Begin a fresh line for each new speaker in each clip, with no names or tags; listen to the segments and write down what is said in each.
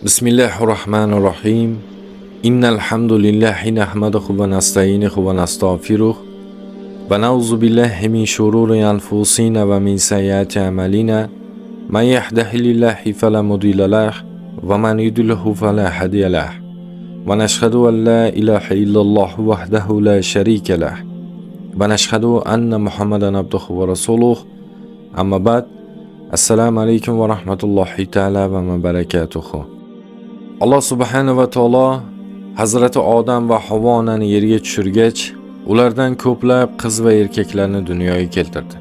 Bismillahirrahmanirrahim. Innal hamdulillah nahmaduhu va nasta'inuhu va nastag'firuh va na'udzu billahi min shururi anfusina va min sayyiati a'malina. Man yahdihillahu fala mudilla lah va man yudlilhu fala hadiya lah. Va nashhadu an la ilaha illalloh wahdahu la sharika lah. Va nashhadu anna Muhammadan abduhu va rasuluh. Amma ba'd. Assalomu alaykum va rahmatullohi ta'ala va barakatuhu. Alloh subhanahu va taolo Hazrati Odam va Havvo onani yerga tushirgach, ulardan ko'plab qiz va erkaklarni dunyoga keltirdi.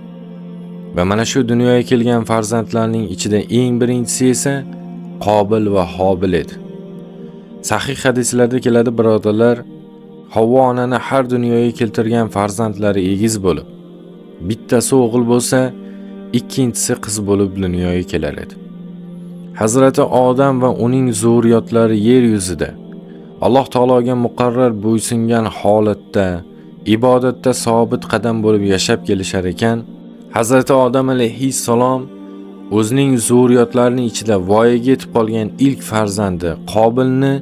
Va mana shu dunyoga kelgan farzandlarning ichida eng birinchisi esa Qobil va Hobil edi. Sahih hadislarda keladi, birodarlar, Havvo onani har dunyoga keltirgan farzandlari egiz bo'lib, bittasi o'g'il bo'lsa, ikkinchisi qiz bo'lib dunyoga kelar edi. Hazrati Odam va uning zurriyotlari yer yuzida Alloh taologa muqarrar bo'ysungan holatda, ibodatda sobit qadam bo'lib yashab kelishar ekan, Hazrati Odam alayhissalom o'zining zurriyotlarining ichida voyaga yetib qolgan ilk farzandi Qobilni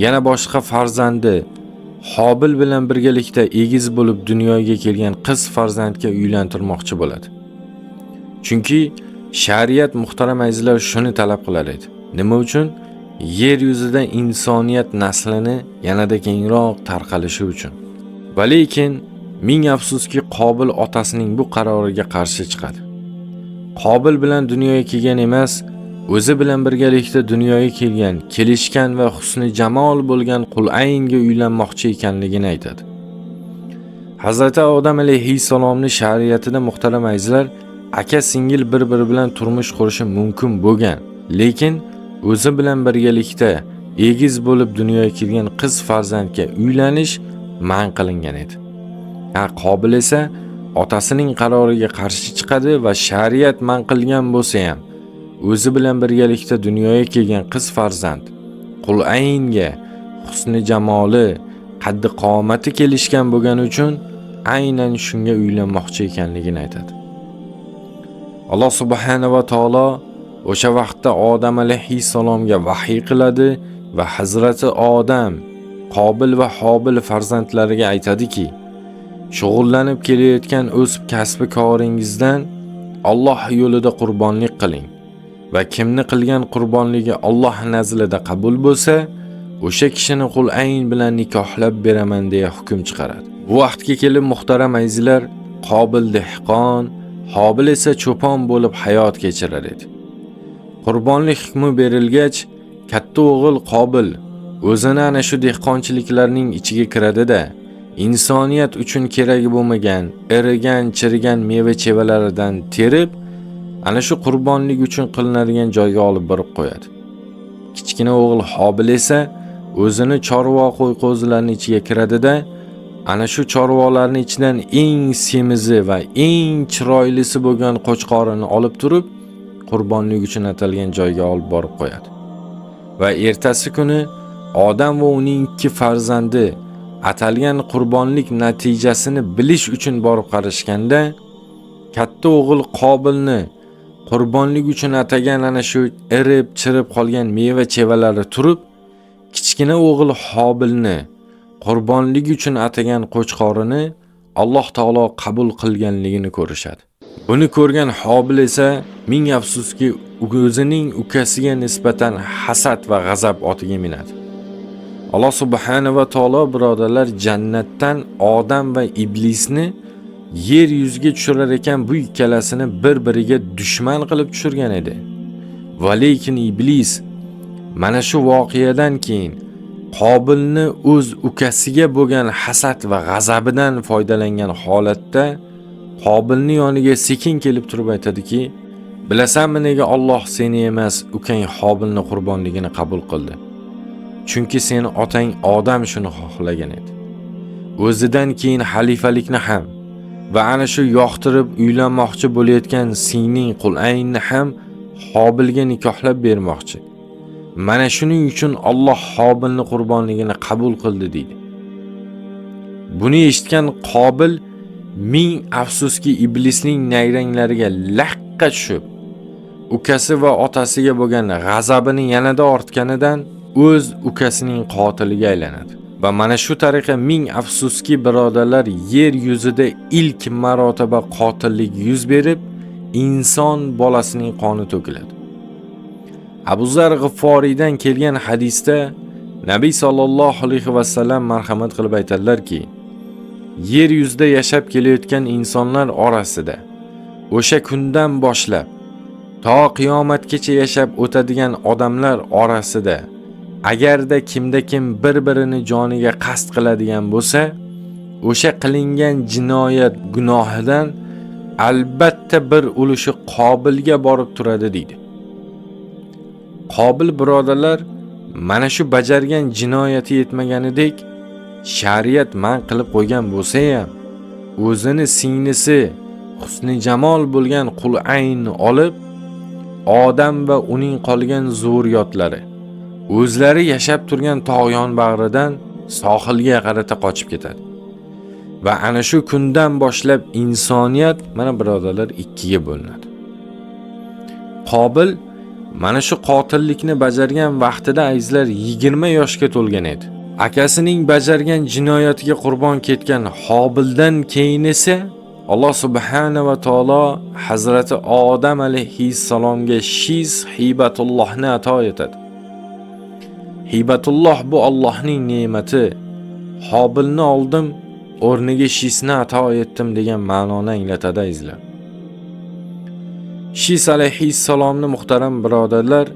yana boshqa farzandi Hobil bilan birgalikda egiz bo'lib dunyoga kelgan qiz farzandga uylantirmoqchi bo'ladi. Chunki shariat, muhtaram azizlar, shuni talab qilar edi. Nima uchun? Yer yuzida insoniyat naslini yanada kengroq tarqalishi uchun. Va lekin ming afsuski, Qobil otasining bu qaroriga qarshi chiqadi. Qobil bilan dunyoga kelgan emas, o'zi bilan birgalikda dunyoga kelgan, kelishgan va husni jamol bo'lgan Qulaynga uylanmoqchi ekanligini aytadi. Hazrati Odam alayhissalomning shariatida, muhtaram azizlar, aka singil bir-biri bilan turmush qurishi mumkin bo'lgan, lekin o'zi bilan birgalikda egiz bo'lib dunyoga kelgan qiz farzandga uylanish man qilingan edi. Ha, Qobil esa otasining qaroriga qarshi chiqadi va shariat man qilgan bo'lsa ham, o'zi bilan birgalikda dunyoga kelgan qiz farzand Qulaynga husni jamoli, qaddi qomati kelishgan bo'lgani uchun aynan shunga uylanmoqchi ekanligini aytadi. Alloh subhanahu va taolo o'sha vaqtda Odam alayhissalomga vahiy qiladi va Hazrati Odam Qobil va Hobil farzandlariga aytadiki, shug'ullanib kelayotgan o'z kasbi koringizdan Alloh yo'lida qurbonlik qiling va kimni qilgan qurbonligi Alloh nazrida qabul bo'lsa, o'sha kishini Qulayn bilan nikohlab beraman deya hukm chiqaradi. Bu vaqtga kelib, muhtaram azizlar, Qobil dehqon, Hobil esa cho'pon bo'lib hayot kechirar edi. Qurbonlik hukmi berilgach, katta o'g'il Qobil o'zini ana shu dehqonchiliklarning ichiga kiradida, insoniyat uchun keragi bo'lmagan, erigan, chirigan meva-chevalaridan terib, ana shu qurbonlik uchun qilinadigan joyga olib borib qo'yadi. Kichkina o'g'il Hobil esa o'zini chorva qo'y-qo'zilarning ichiga kiradida, ana shu chorvalarning ichidan eng semizi va eng chiroylisi bo'lgan qo'chqorini olib turib, qurbonlik uchun atalgan joyga olib borib qo'yadi. Va ertasi kuni Odam va uning ikki farzandi atalgan qurbonlik natijasini bilish uchun borib qarashganda, katta o'g'il Qobilni qurbonlik uchun atagan ana shu erib chirib qolgan meva-chevalari turib, kichkina o'g'il Hobilni qurbonlik uchun atagan qo'chqorini Alloh taolo qabul qilganligini ko'rishadi. Buni ko'rgan Hobil esa ming afsuski o'zining ukasiga nisbatan hasad va g'azab otiga minadi. Alloh subhanahu va taolo, birodarlar, jannatdan Odam va iblisni yer yuziga tushirar ekan, bu ikkalasini bir-biriga dushman qilib tushirgan edi. Va lekin iblis mana shu voqeadan keyin Qobilni o'z ukasiga bo'lgan hasad va g'azabidan foydalangan holatda Qobilni yoniga sekin kelib turib aytadiki, bilasanmi nega Alloh seni emas, ukang Hobilni qurbonligini qabul qildi? Chunki seni otang Odam shuni xohlagan edi. O'zidan keyin xalifalikni ham va ana shu yoqtirib uylanmoqchi bo'layotgan singling Qulaynni ham Hobilga nikohlab bermoqchi. Mana shuning uchun Alloh Hobilni qurbonligini qabul qildi deydi. Buni eshitgan Qobil ming afsuski iblisning nayranglariga laqqa tushib, Ukasi va otasiga bo'lgan g'azabini yanada ortganidan o'z ukasining qotiliga aylanadi. Va mana shu tariqa ming afsuski birodarlar, yer yuzida ilk marotaba qotillik yuz berib, inson bolasining qoni to'kiladi. Abu Zar G'ifforiydan kelgan hadisda Nabiy sallallohu alayhi va sallam marhamat qilib aytadilarki, yer yuzida yashab kelayotgan insonlar orasida o'sha kundan boshlab to qiyomatgacha yashab o'tadigan odamlar orasida agarda kimda-kim bir-birini joniga qasd qiladigan bo'lsa, o'sha qilingan jinoyat gunohidan albatta bir ulushi Qobilga borib turadi deydi. Qobil birodarlar mana shu bajargan jinoyati yetmaganidek shariat man qilib qo'ygan bo'lsa ham o'zini singlisi husni jamol bo'lgan Qul'aynni olib, Odam va uning qolgan zurriyotlari o'zlari yashab turgan tog'yon bag'ridan sohilga qarata qochib ketadi. Va ana shu kundan boshlab insoniyat mana birodarlar ikkiga bo'linadi. Qobil mana shu qotillikni bajargan vaqtida azizlar 20 yoshga to'lgan edi. Akasining bajargan jinoyatiga qurbon ketgan Hobildan keyin esa Alloh subhanahu va taolo Hazrati Odam alayhissalomga Shiz Hibatullohni ato etadi. Hibatulloh bu Allohning ne'mati. Hobilni oldim, o'rniga Shisni ato etdim degan ma'noni anglatadi azizlar. Shis alayhissalomni muhtaram birodarlar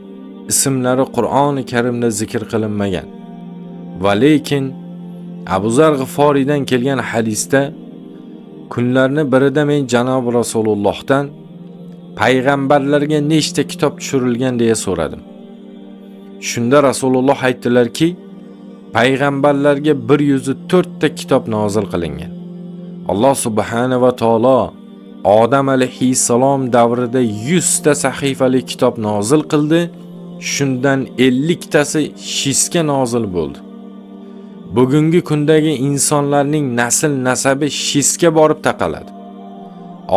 ismlari Qur'oni Karimda zikr qilinmagan. Va lekin Abu Zar G'ifforiydan kelgan hadisda kunlarni birida men janob Rasulullohdan payg'ambarlarga nechta kitob tushirilgan deya so'radim. Shunda Rasululloh aytdilarki, payg'ambarlarga 104 ta kitob nozil qilingan. Alloh subhanahu va taolo Odam alayhissalom davrida 100 ta sahifali kitob nozil qildi. Shundan 50 tasi Shisga nozil bo'ldi. Bugungi kundagi insonlarning nasl nasabi Shisga borib taqaladi.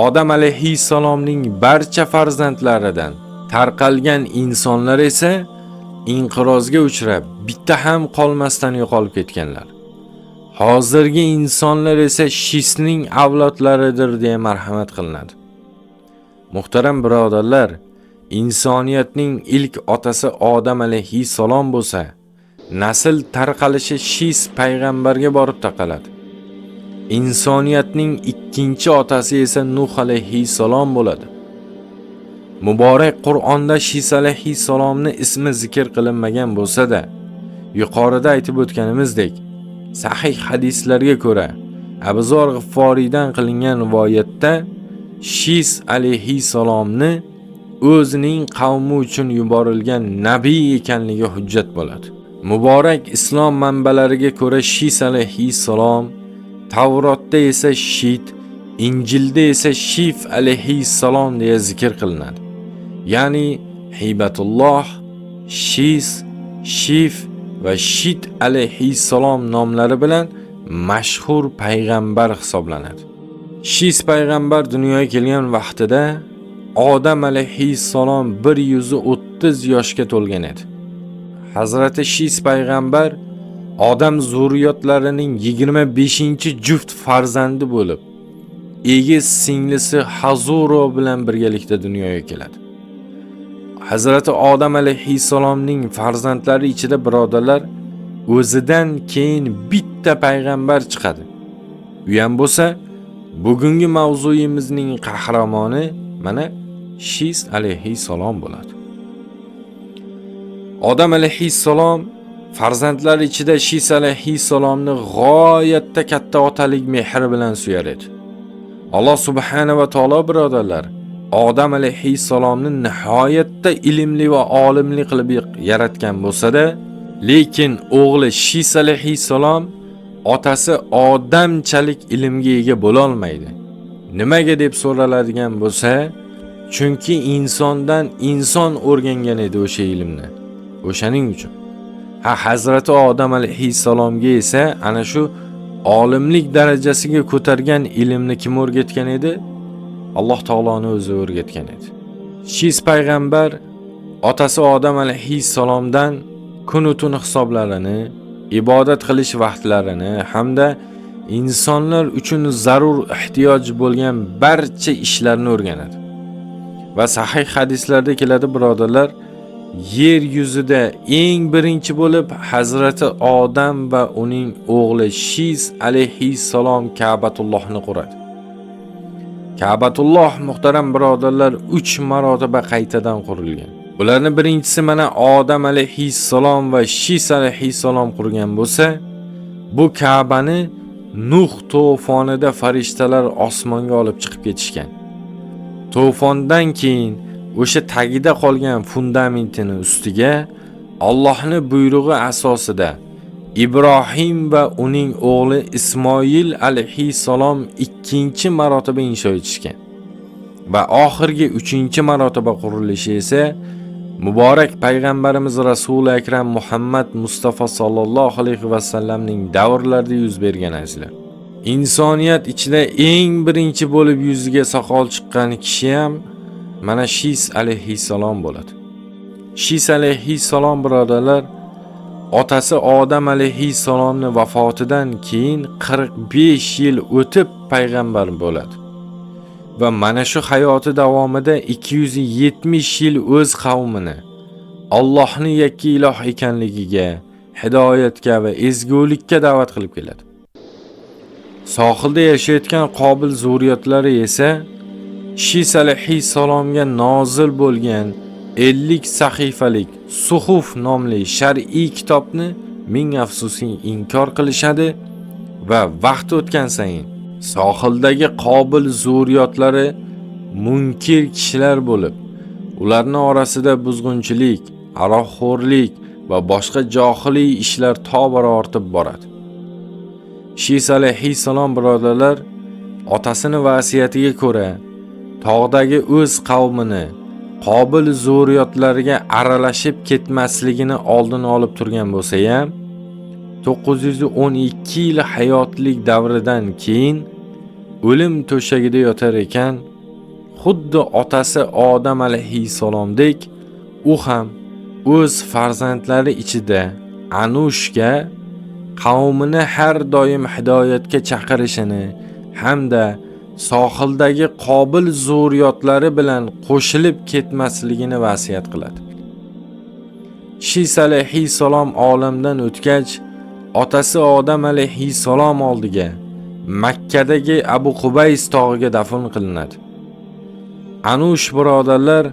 Odam alayhissalomning barcha farzandlaridan tarqalgan insonlar esa inqirozga uchrab, bitta ham qolmasdan yo'qolib ketganlar. Hozirgi insonlar esa Shisning avlodlaridir deya marhamat qilinadi. Muhtaram birodarlar, insoniyatning ilk otasi Odam alayhissalom bo'lsa, nasl tarqalishi Shis payg'ambarga borib taqaladi. Insoniyatning ikkinchi otasi esa Nuh alayhissalom bo'ladi. Muborak Qur'onda Shis alayhissalomni ismi zikr qilinmagan bo'lsa-da, yuqorida aytib o'tganimizdek, sahih hadislarga ko'ra Abu Zar G'ifforiydan qilingan rivoyatda Shis alayhissalomni o'zining qavmi uchun yuborilgan nabiy ekanligi hujjat bo'ladi. Muborak islom manbalariga ko'ra Shis alayhissalom Tavrotda esa Shit, Injilda esa Shif alayhissalom deya zikr qilinadi. Ya'ni Hibatulloh, Shis, Shif va Shit alayhissalom nomlari bilan mashhur payg'ambar hisoblanadi. Shis payg'ambar dunyoga kelgan vaqtida Odam alayhissalom 130 yoshga to'lgan edi. Hazrati Shis payg'ambar Odam zurriyotlarining 25-juft farzandi bo'lib, egiz singlisi Hazuro bilan birgalikda dunyoga keladi. Hazrati Odam alayhissalomning farzandlari ichida birodarlar o'zidan keyin bitta payg'ambar chiqadi. U ham bo'lsa bugungi mavzuyimizning qahramoni mana Shis alayhissalom bo'ladi. Odam alayhissalom farzandlari ichida Shis alayhissalomni g'oyatda katta otalik mehri bilan suyar edi. Alloh subhanahu va taolo birodarlar Odam alayhissalomni nihoyatda ilmli va olimli qilib yaratgan bo'lsa-da, lekin o'g'li Shis alayhissalom otasi Odamchalik ilmga ega bo'la olmaydi. Nimaga deb so'raladigan bo'lsa, chunki insondan inson o'rgangan edi o'sha ilmni. O'shaning uchun. Ha, Hazrati Odam alayhissalomga esa ana shu olimlik darajasiga ko'targan ilmni kim o'rgatgan edi? Alloh taoloni o'zi o'rgatgan edi. Shis payg'ambar otasi Odam alayhissalomdan kunu tun hisoblarini, ibodat qilish vaqtlarini hamda insonlar uchun zarur ehtiyoj bo'lgan barcha ishlarni o'rganadi. Va sahih hadislarda keladi birodarlar, yer yuzida eng birinchi bo'lib Hazrati Odam va uning o'g'li Shis alayhissalom Ka'batullohni quradi. Ka'batulloh muhtaram birodarlar 3 marotaba qaytadan qurilgan. Bularni birinchisi mana Odam alayhissalom va Shis alayhissalom qurgan bo'lsa, bu Ka'bani Nuh to'fonida farishtalar osmonga olib chiqib ketishgan. To'fondan keyin o'sha tagida qolgan fundamentini ustiga Allohning buyrug'i asosida Ibrohim va uning o'g'li Ismoil alayhissalom ikkinchi marotaba insho etishgan. Va oxirgi uchinchi marotaba qurilishi esa muborak payg'ambarimiz Rasuli Akram Muhammad Mustafa sallallohu alayhi va sallamning davrlarida yuz bergan azizlar. Insoniyat ichida eng birinchi bo'lib yuziga soqol chiqqan kishi ham mana Shis alayhissalom bo'ladi. Shis alayhissalom birodarlar otasi Odam alayhissalomning vafotidan keyin 45 yil o'tib payg'ambar bo'ladi. Va mana shu hayoti davomida 270 yil o'z qavmini Allohning yakka iloh ekanligiga, hidoyatga va ezgulikka da'vat qilib keladi. Sohilda yashayotgan Qobil zurriyotlari esa Shis alayhissalomga nozil bo'lgan 50 sahifalik Suhuf nomli shar'iy kitobni ming afsuski inkor qilishadi va vaqt o'tgan sayin sohildagi Qobil zurriyotlari munkir kishilar bo'lib, ularning orasida buzg'unchilik, aroqxo'rlik va boshqa johiliy ishlar tobora ortib boradi. Shis alayhissalom birodarlar otasini vasiyatiga ko'ra tog'dagi o'z qavmini Qobil zurriyotlariga aralashib ketmasligini oldini olib turgan bo'lsa ham, 912 yil hayotlik davridan keyin o'lim to'shagida yotar ekan, xuddi otasi Odam alayhissalomdek u ham o'z farzandlari ichida Anushga qavmini har doim hidoyatga chaqirishini hamda sohildagi Qobil zurriyotlari bilan qo'shilib ketmasligini vasiyat qiladi. Shis alayhissalom olamdan o'tgach, otasi Odam alayhissalom oldiga Makkadagi Abu Qubays tog'iga dafn qilinadi. Anush birodarlar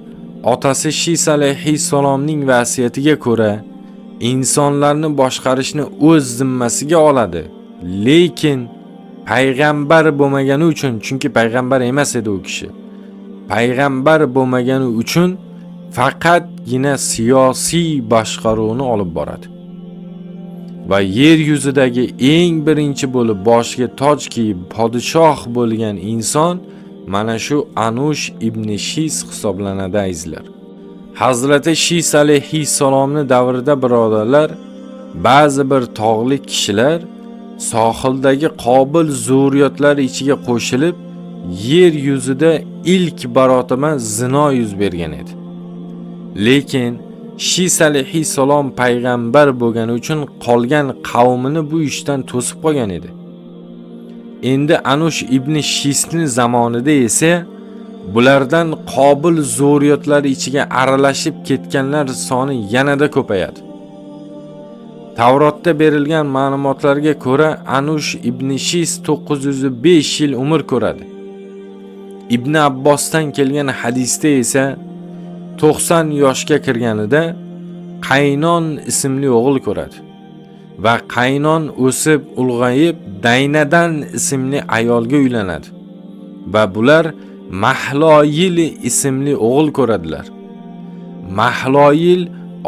otasi Shis alayhissalomning vasiyatiga ko'ra insonlarni boshqarishni o'z zimmasiga oladi. Lekin payg'ambar bo'lmagani uchun, chunki payg'ambar emas edi u kishi. Payg'ambar bo'lmagani uchun faqatgina siyosiy boshqaruvni olib boradi. Va yer yuzidagi eng birinchi bo'lib boshiga toj kiyib podshoh bo'lgan inson mana shu Anush ibn Shis hisoblanadi azizlar. Hazrati Shis alayhissalomning davrida birodarlar ba'zi bir tog'li kishilar sohildagi Qobil zurriyotlari ichiga qo'shilib, yer yuzida ilk marotaba zino yuz bergan edi. Lekin Shis alayhissalom payg'ambar bo'lgani uchun qolgan qavmini bu ishdan to'sib qolgan edi. Endi Anush ibn Shisning zamonida esa bulardan Qobil zurriyotlari ichiga aralashib ketganlar soni yanada ko'payadi. Tavrotda berilgan ma'lumotlarga ko'ra Anush ibn Shis 905 yil umr ko'radi. Ibn Abbosdan kelgan hadisda esa 90 yoshga kirganida Qaynon ismli o'g'il ko'radi va Qaynon o'sib ulg'ayib Daynadan ismli ayolga uylanadi va bular Mahloyil ismli o'g'il ko'radilar. Mahloyil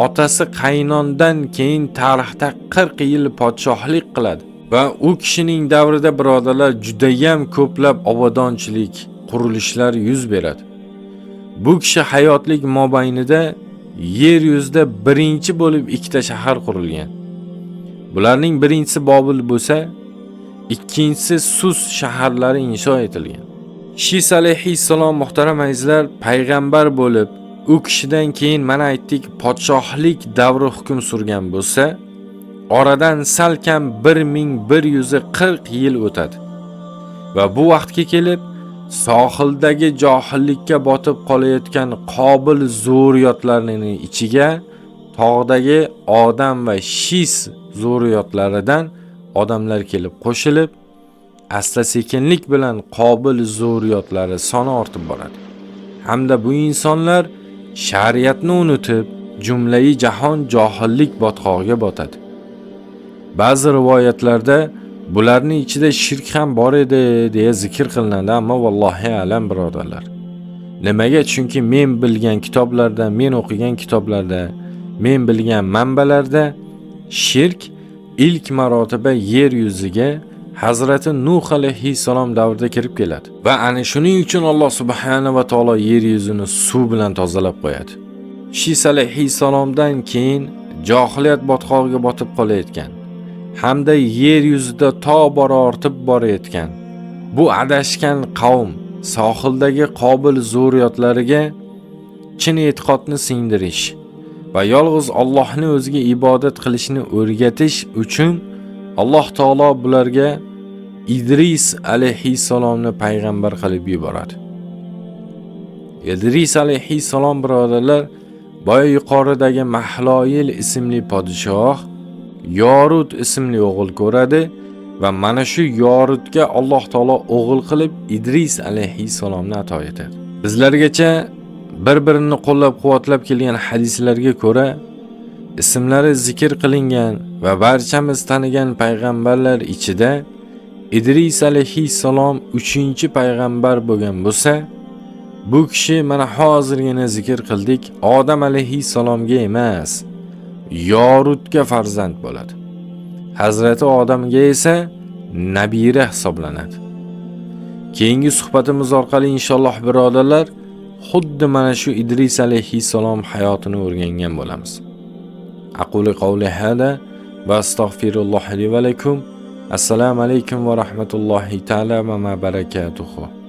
otasi Qaynondan keyin tarixda 40 yil podshohlik qiladi va u kishining davrida birodarlar judayam ko'plab obodonchilik, qurilishlar yuz beradi. Bu kishi hayotlik mobaynida yer yuzida birinchi bo'lib ikkita shahar qurilgan. Bularning birinchisi Bobil bo'lsa, ikkinchisi Sus shaharlari insho etilgan. Shis alayhissalom muhtaram azizlar payg'ambar bo'lib, u kishidan keyin mana aytdik podshohlik davri hukm surgan bo'lsa, oradan salkam 1140 yil o'tadi. Va bu vaqtga kelib sohildagi johillikka botib qolayotgan Qobil zurriyotlarining ichiga tog'dagi Odam va Shis zurriyotlaridan odamlar kelib qo'shilib, asta-sekinlik bilan Qobil zurriyotlari soni ortib boradi. Hamda bu insonlar shariatni unutib, jumlai jahon johillik botqog'iga botadi. Ba'zi rivoyatlarda bularning ichida shirk ham bor edi deya zikr qilinadi, ammo vallohi alam birodarlar. Nimaga? Chunki men bilgan kitoblarda, men o'qigan kitoblarda, men bilgan manbalarda shirk ilk marotaba yer yuziga Hazrati Nuh alayhissalom davrida kirib keladi. Va ana shuning uchun Alloh subhanahu va taolo yer yuzini suv bilan tozalab qo'yadi. Shis alayhissalomdan keyin johiliyat botqog'iga botib qolayotgan hamda yer yuzida tobora ortib borayotgan bu adashgan qavm sohildagi Qobil zurriyotlariga chin e'tiqodni singdirish va yolg'iz Allohning o'ziga ibodat qilishni o'rgatish uchun Alloh taolo bularga Idris alayhissalomni payg'ambar qilib yuboradi. Idris alayhissalom birodarlar, boya yuqoridagi Mahloyil ismli podshoh Yorut ismli o'g'il ko'radi va mana shu Yorutga Alloh taolo o'g'il qilib Idris alayhissalomni ato etadi. Bizlargacha bir-birini qo'llab-quvvatlab kelgan hadislarga ko'ra ismlari zikr qilingan va barchamiz tanigan payg'ambarlar ichida Idris alayhissalom 3-payg'ambar bo'lgan bo'lsa, bu kishi mana hozirgina zikr qildik, Odam alayhissalomga emas, Yorutga farzand bo'ladi. Hazrati Odamga esa nabira hisoblanadi. Keyingi suhbatimiz orqali inshaalloh birodarlar, xuddi mana shu Idris alayhissalom hayotini o'rgangan bo'lamiz. Aquli qawli hada va astag'firulloh li va lakum. Assalomu alaykum va rahmatullohi ta'ala va barakatuhu.